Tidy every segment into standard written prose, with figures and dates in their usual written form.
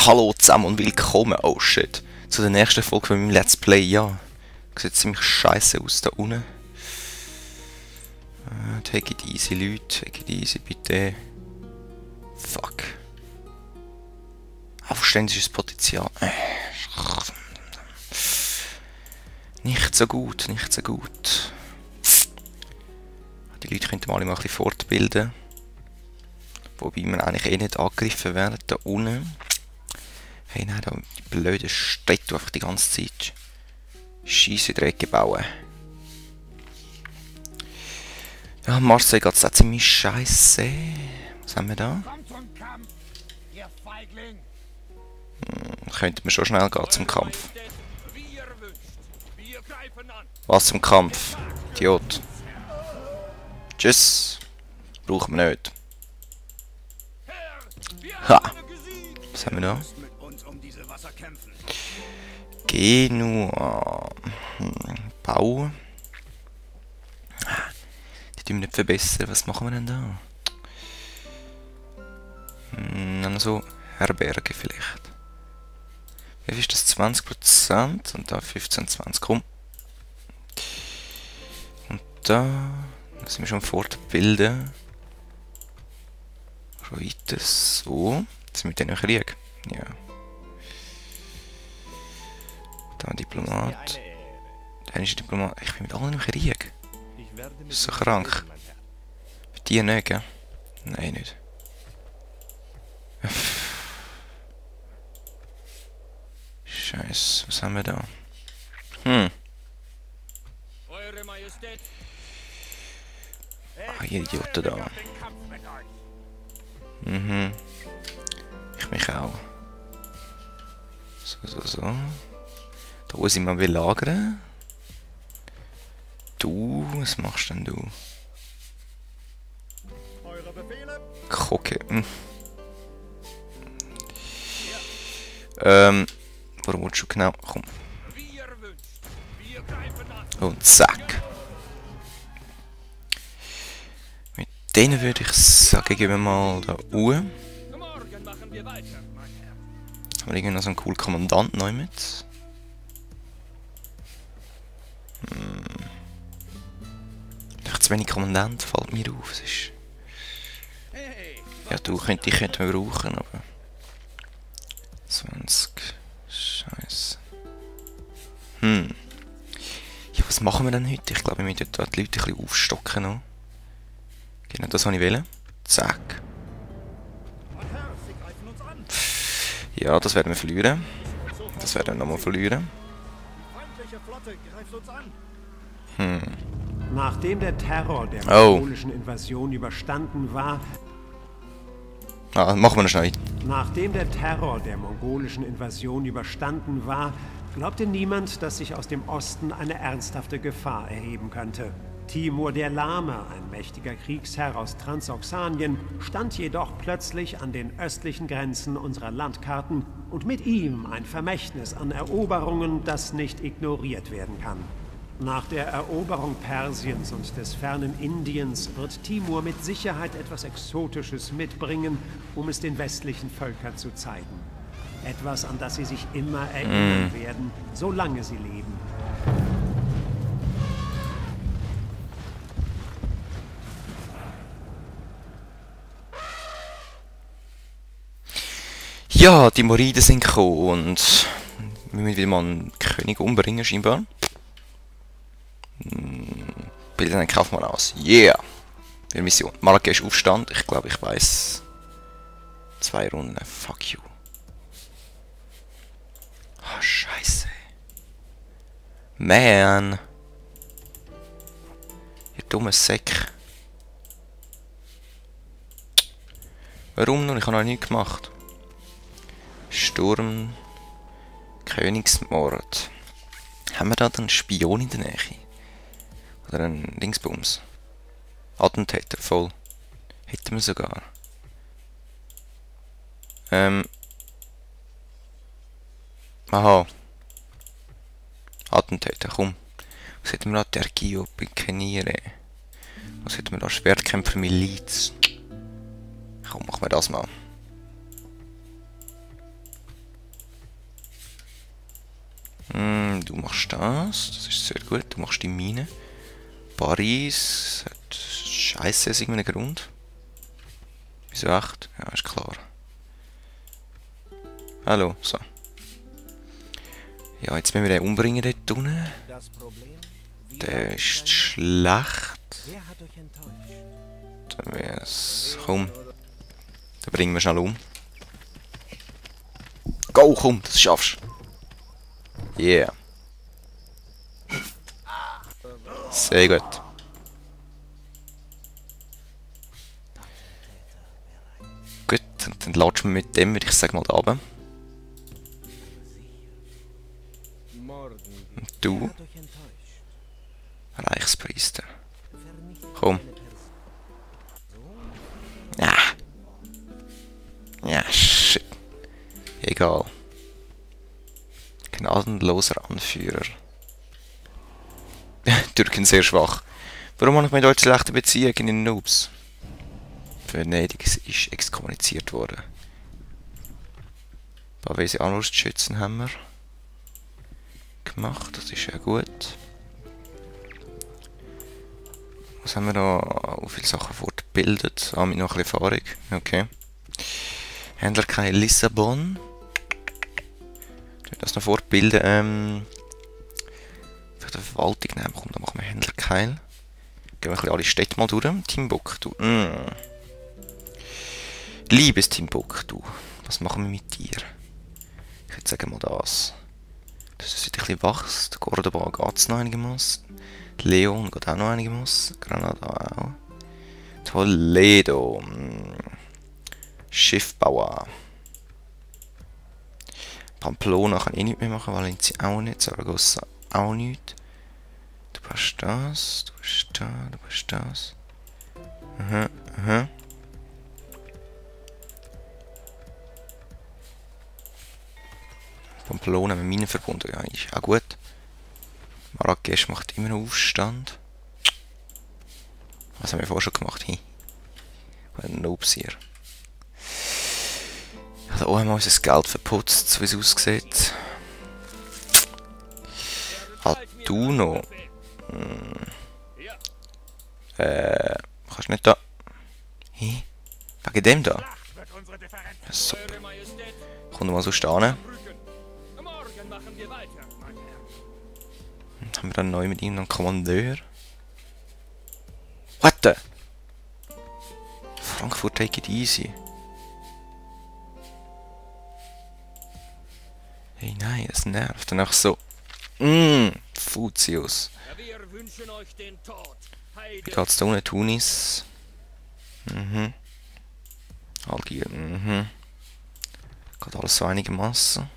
Hallo zusammen und willkommen, oh shit, zu der nächsten Folge von meinem Let's Play. Ja, sieht ziemlich scheiße aus da unten. Take it easy, Leute, take it easy, bitte. Fuck. Aufständisches Potenzial. Nicht so gut, nicht so gut. Die Leute könnten mal ein bisschen fortbilden. Wobei wir eigentlich eh nicht angegriffen werden, da unten. Hey, nein, da die blöde Städte einfach die ganze Zeit Scheisse in die Ecke bauen. Ja, Marseille geht es auch ziemlich scheiße. Was haben wir da? Könnte man schon schnell gehen zum Kampf. Was zum Kampf? Idiot. Tschüss. Brauchen wir nicht. Ha! Was haben wir da? Genua. Bau. Die tun wir nicht verbessern. Was machen wir denn da? Dann so Herberge vielleicht. Wie viel ist das? 20% und da 15, 20. Komm. Und da sind wir schon fortbilden. Schon weiter so. Jetzt sind wir dann im Krieg. Ja. Da Diplomat. Der ist Diplomat. Ich bin mit allen im Krieg. Das ist so krank. Bei dir nicht, gell? Nein, nicht. Scheiße, was haben wir da? Ah, ihr Idioten da. Ich mich auch. So. Da muss ich mal belagern. Du, was machst denn du? Kocke. Warum willst du genau? Komm. Und zack. Mit denen würde ich sagen, gehen wir mal da hoch. Haben wir irgendwie noch so einen coolen Kommandant neu mit? Zu wenig Kommandant fällt mir auf. Es ist ja, du die könnten wir brauchen, aber 20. Scheiße. Ja, was machen wir denn heute? Ich glaube, wir müssen da die Leute ein bisschen aufstocken noch. Genau, das wollte ich wollen. Zack. Ja, das werden wir verlieren. Das werden wir nochmal verlieren. Nachdem der Terror der mongolischen Invasion überstanden war, machen wir noch schnell. Nachdem der Terror der mongolischen Invasion überstanden war, glaubte niemand, dass sich aus dem Osten eine ernsthafte Gefahr erheben könnte. Timur der Lahme, ein mächtiger Kriegsherr aus Transoxanien, stand jedoch plötzlich an den östlichen Grenzen unserer Landkarten und mit ihm ein Vermächtnis an Eroberungen, das nicht ignoriert werden kann. Nach der Eroberung Persiens und des fernen Indiens wird Timur mit Sicherheit etwas Exotisches mitbringen, um es den westlichen Völkern zu zeigen. Etwas, an das sie sich immer erinnern werden, solange sie leben. Ja, die Moriden sind gekommen und wir müssen wieder mal einen König umbringen, scheinbar. Bilden einen Kaufmann aus. Yeah! Wir Mission. Marrakesch Aufstand. Ich glaube, ich weiß. 2 Runden. Fuck you. Ah, Scheiße. Man. Ihr dummes Säck. Warum nur? Ich habe noch nichts gemacht. Sturm. Königsmord. Haben wir da einen Spion in der Nähe? Oder ein Dingsbums. Attentäter, voll. Hätten wir sogar. Aha. Attentäter, komm. Was hätten wir da? Tergio, Pikeniere. Was hätten wir da? Schwertkämpfer, Miliz. Komm, machen wir das mal. Du machst das. Das ist sehr gut. Du machst die Mine. Paris hat Scheiße aus irgendeinem Grund. Wieso 8? Ja, ist klar. Hallo, so. Ja, jetzt müssen wir den umbringen dort unten. Der ist schlecht. Dann wär's... Komm. Dann bringen wir schnell um. Go, komm, das schaffst du. Yeah. Sehr gut. Gut, und dann latschen wir mit dem, würde ich sagen, mal da runter. Und du? Reichspriester. Komm. Ja. Ja, shit. Egal. Gnadenloser Anführer. Türken sehr schwach. Warum habe ich mit euch schlechte Beziehungen in den Noobs? Venedig ist exkommuniziert worden. Bavese Anwurstschützen haben wir gemacht, das ist ja gut. Was haben wir da? Auch viele Sachen fortgebildet. Ah, mit noch ein bisschen Erfahrung. Okay. Händler kein Lissabon. Das noch fortbilden. Für die Verwaltung nehmen, komm, dann machen wir Händler Keil. Gehen wir ein bisschen alle Städte mal durch. Timbuktu. Liebes Timbuktu. Was machen wir mit dir? Ich würde sagen mal das. Dass es wieder ein bisschen wächst. Cordoba geht es noch einigermaßen. Leon geht auch noch einigermaßen. Granada auch. Toledo. Schiffbauer. Pamplona kann ich nicht mehr machen, Valencia auch nicht, Zaragoza auch nicht. Du hast das, du hast das, du hast das. Aha, aha. Pamplona mit Minen verbunden, ja, ist auch gut. Marrakesch macht immer noch Aufstand. Was haben wir vorher schon gemacht? Hey. Ein Noobs hier. Also auch haben wir unser Geld verputzt, so wie es aussieht. Du noch. Kannst nicht da. Hä? Wegen dem da? Ja, super. Kommt mal so stehen. Und haben wir dann neu mit ihm einen Kommandeur? What the? Frankfurt take it easy. Hey, nein, das nervt. Danach so. Futius. Wie geht's da unten? Tunis. Algier. Geht alles so einigermaßen.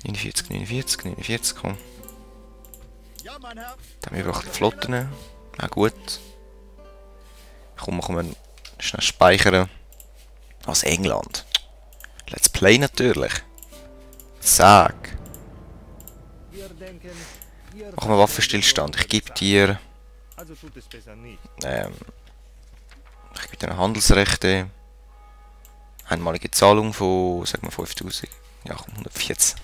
49, komm. Dann haben wir auch die Flotten. Auch gut. Komm, machen wir schnell speichern. Aus England. Let's play natürlich. Zack. Machen wir Waffenstillstand. Ich gebe dir... ich gebe dir Handelsrechte. Einmalige Zahlung von, sag mal 5000. Ja komm, 114.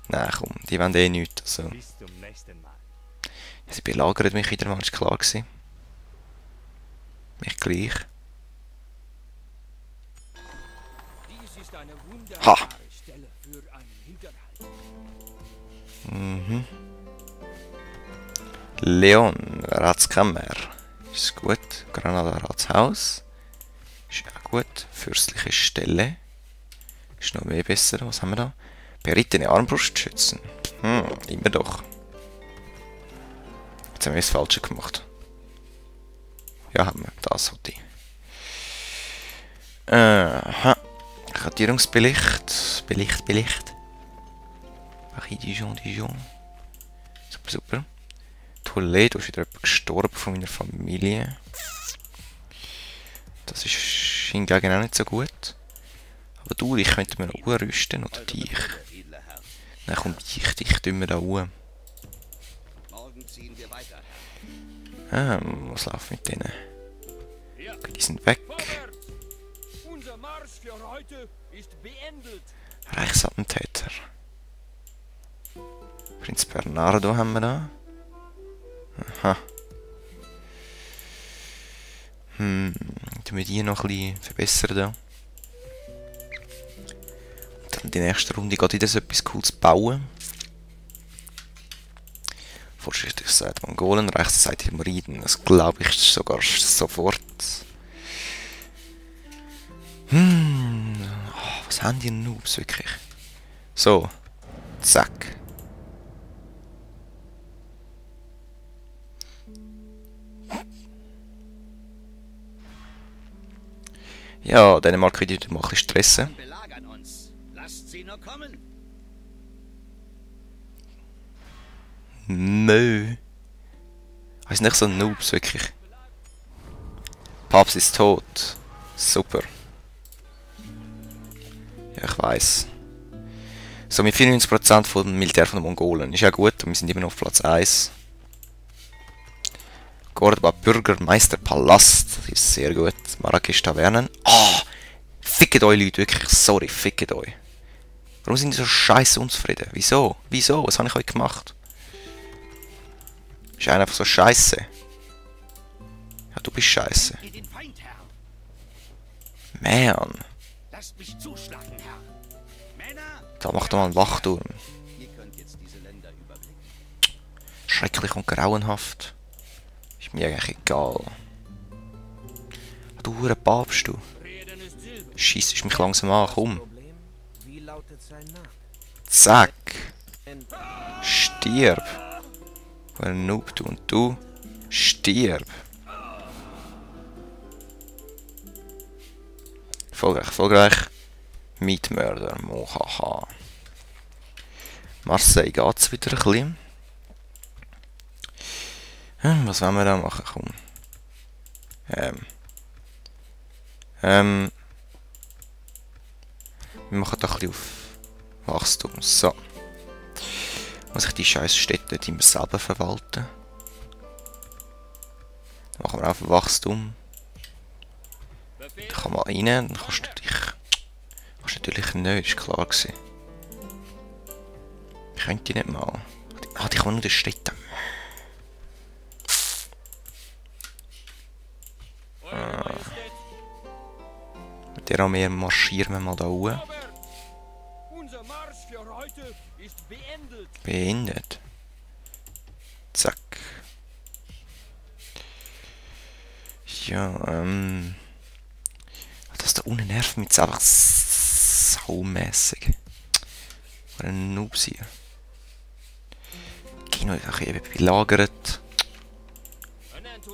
Nein komm, die wollen eh nichts. Also. Ja, sie belagern mich wieder mal, ist klar gewesen. Mich gleich. Ha! Leon, Ratskammer. Ist gut. Granada Ratshaus. Ist auch gut. Fürstliche Stelle. Ist noch mehr besser. Was haben wir da? Berittene Armbrustschützen. Immer doch. Jetzt haben wir das Falsche gemacht. Ja, haben wir. Das hatte ich. Aha. Kartierungsbelicht. Belicht. Ach, Dijon. Super. Toledo ist wieder jemand gestorben von meiner Familie. Das ist hingegen auch nicht so gut. Aber du, ich könnte mir noch rüsten oder dich. Nein, komm, dich tun wir da was läuft mit denen? Okay, die sind weg. Reichsattentäter. Prinz Bernardo haben wir da. Aha. Tun wir die noch ein bisschen verbessern da. Und dann in der nächsten Runde geht wieder so etwas Cooles bauen. Vorsichtig sagt Mongolen, rechts sagt Hämorrhoiden. Das glaube ich sogar sofort. Oh, was haben die Noobs wirklich? So. Zack. Ja, Dänemark wird wieder mal ein bisschen stressen. Belagern uns. Lasst sie nur kommen. Nö. Das sind nicht so Noobs, wirklich. Papst ist tot. Super. Ja, ich weiss. So, mit 94% vom Militär von den Mongolen. Ist ja gut, wir sind immer noch auf Platz 1. Cordoba Bürgermeisterpalast. Das ist sehr gut. Marrakesch Tavernen. Ah! Fickt euch, Leute, wirklich. Sorry, fickt euch. Warum sind die so scheiße unzufrieden? Wieso? Wieso? Was habe ich euch gemacht? Ist einer einfach so scheiße. Ja, du bist scheiße. Ihr den Feind, Herr. Man. Lasst mich zuschlagen, Herr. Männer! Da macht doch mal einen Wachturm. Ihr könnt jetzt diese Länder überblicken. Schrecklich und grauenhaft. Ist mir eigentlich egal. Du hure Papst, du. Scheissest mich langsam an, komm. Wie lautet sein Name? Zack. Stirb. Ein Noob, du und du. Stirb. Erfolgreich, erfolgreich. Mietmörder, mohaha. Marseille geht's wieder ein bisschen. Was wollen wir da machen? Komm. Wir machen da ein bisschen auf Wachstum. So. Muss ich die scheiß Städte nicht immer selber verwalten? Dann machen wir auf Wachstum. Da kann man rein, dann kannst du dich... Kannst du natürlich nicht, ist klar gewesen. Ich könnte die nicht mal. Ah, die kann nur die Städte. Mit der Armee marschieren wir mal da hoch. Unser Marsch für heute ist beendet. Beendet. Zack. Ja, das da unten nervt mich jetzt einfach saumässig. Ein Noobs hier. Kino ist auch eben belagert.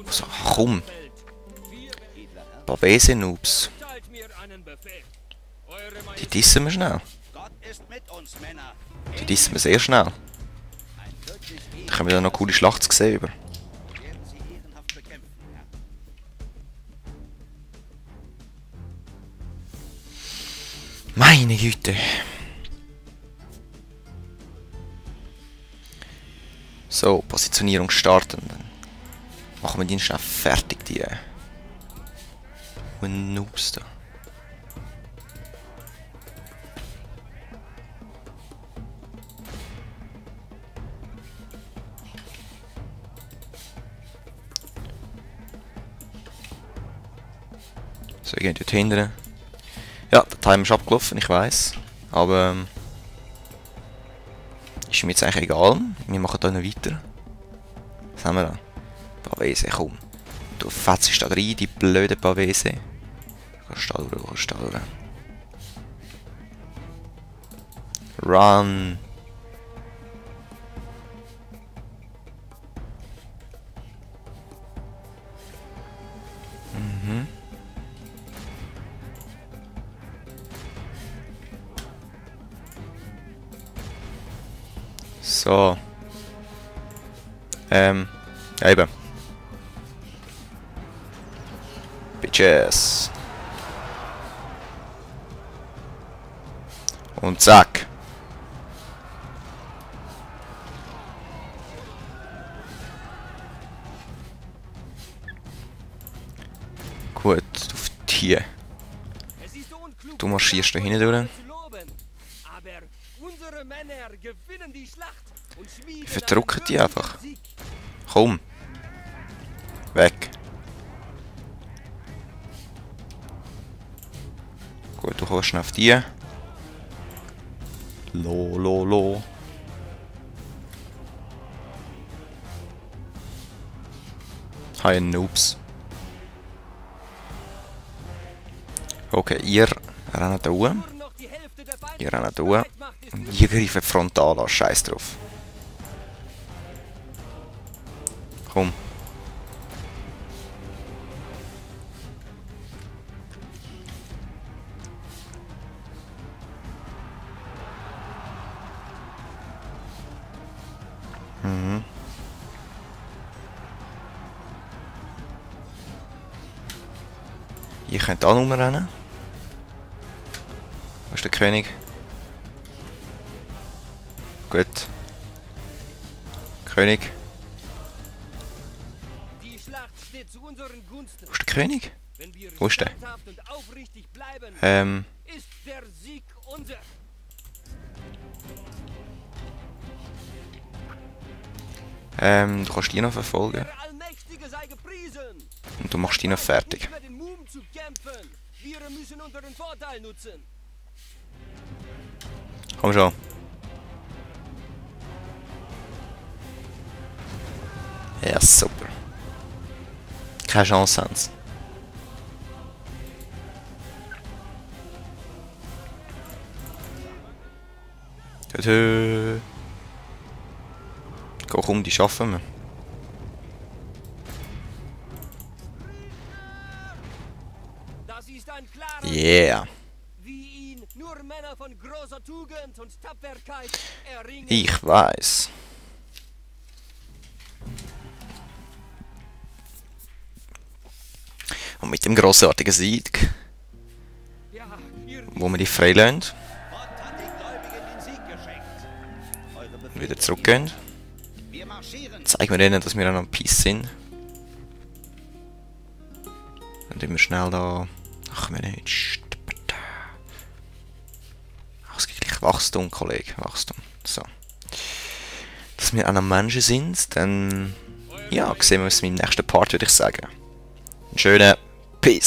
So, komm. Pavese-Noobs. Die dissen wir schnell. Gott ist mit uns, Männer. Die dissen wir sehr schnell. Da können wir dann noch coole Schlachten sehen über. Werden sie ehrenhaft bekämpfen, Herr. Meine Güte. So, Positionierung starten. Dann machen wir den schnell fertig, die Noobs da. So, wir gehen dort hinten. Ja, der Timer ist abgelaufen, ich weiß. Aber ist mir jetzt eigentlich egal. Wir machen da noch weiter. Was haben wir da? Pavese, komm. Du fetzt da rein, die blöde Pavese. Kannst da durch, kannst da durch. Run! So. Ja, eben. Bitches. Und zack. Gut, auf die. Du marschierst da hinten durch. Aber Unsere Männer gewinnen die Schlacht und schmieden Verdrucken einen die einfach. Sieg. Komm. Weg. Gut, du kommst schnell auf die. Lo. Hi, Noobs. Okay, ihr rennt da hoch. Nur noch die Hälfte der beiden Ihr rennt da hoch. Streitmacht ist Und ihr greift frontal an. Scheiß drauf. Komm. Ihr könnt auch rumrennen. Wo ist der König? Gut. König. Die Schlacht steht zu unseren Gunsten. Wo ist der König? Wenn wir Wo ist der? standhaft und aufrichtig bleiben, ist der Sieg unser. Du kannst die noch verfolgen. Der Allmächtige sei gepriesen. Und du machst die noch fertig. Nicht mehr den Mumm zu kämpfen. Wir müssen unseren Vorteil nutzen. Komm schon. Ja, super. Keine Chance haben sie. Komm, die schaffen wir. Das ist ein klarer Yeah. wie ihn nur Männer von großer Tugend und Tapferkeit erringen. Ich weiß. Und mit dem grossartigen Sieg, Ja, ihr wo wir die freilassen Gott hat den Gläubigen den Sieg geschenkt. Eure und Befehle wieder zurückgehen, Wir marschieren. zeigen wir denen, dass wir an einem Peace sind. Und immer schnell da. Ach, wir nicht. Ach, es gibt gleich Wachstum, Kollege. Wachstum. So. Dass wir an einem Menschen sind, dann. Ja, sehen wir uns im nächsten Part, würde ich sagen. Einen schönen Peace.